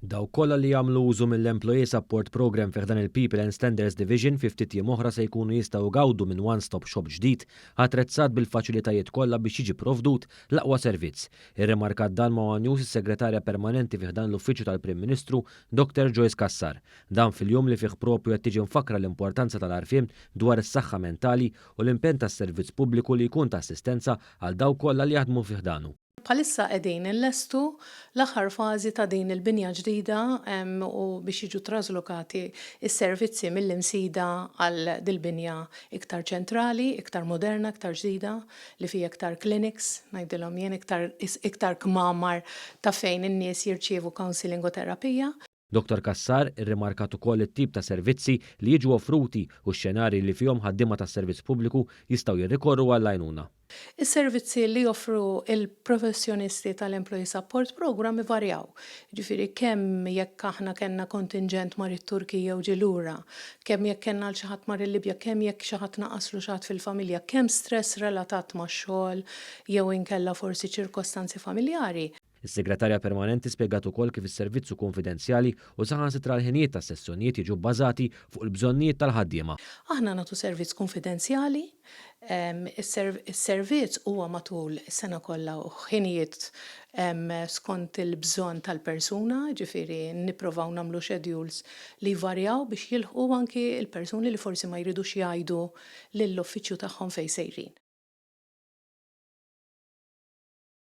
Dawk kollha li jagħmlu użu mill-Employee Support Programme fi ħdan il-People and Standards Division fi ftit jiem oħra se jkunu jistgħu jgawdu minn one-stop shop ġdid attrezzat bil-faċilitajiet kollha biex jiġi provdut l-aqwa servizz. Irrimarkat dan ma' One News is-Segretarja Permanenti fi ħdan l-Uffiċċju tal-Prim Ministru Dr. Joyce Cassar. Dan fil-jum li fih propju qed tiġi mfakkra l-importanza tal-għarfien dwar is-saħħa mentali u l-impenn tas-servizz pubbliku li jkun ta' assistenza għal dawk kollha li jaħdmu fi ħdanu. Bħalissa qegħdin inlestu l-aħħar fażi ta' din il-binja ġdida u biex jiġu traslokati s-servizzi mill-Imsida għal dil-binja iktar ċentrali, iktar moderna, iktar ġdida, li fiha iktar clinics, ngħidilhom jien, iktar iktar kmamar ta' fejn in-nies jirċievu counselling u terapija. Dottor Cassar irrimarkat ukoll it-tip ta' servizzi li jiġu offruti u x-xenarji li fihom ħaddiema tas-servizz pubbliku jistgħu jirrikorru għall-għajnuna. Is-servizzi li joffru l-professjonisti tal-Employee Support Programme ivarjaw. Jiġifieri kemm jekk aħna kellna kontinġent mar it-Turkija u ġie lura, kemm jekk kellna għal xi ħadd mar il-Libja, kemm jekk xi ħadd naqaslu xi ħadd fil-familja, kemm stress relatat max-xogħol jew inkella forsi ċirkostanzi familjari. Is-Segretarja Permanenti spjegat ukoll kif is-servizz hu kunfidenzjali u saħansitra l-ħinijiet tas-sessjonijiet jiġu bbażati fuq il-bżonnijiet tal-ħaddiema. Aħna nagħtu servizz kunfidenzjali. Is-servizz huwa matul is-sena kollha u ħinijiet skont il-bżonn tal-persuna, jiġifieri nipprovaw nagħmlu schedules li jvarjaw biex jilħqu anki l-persuni li forsi ma jridux jgħidu lill-uffiċċju tagħhom fejn sejrin.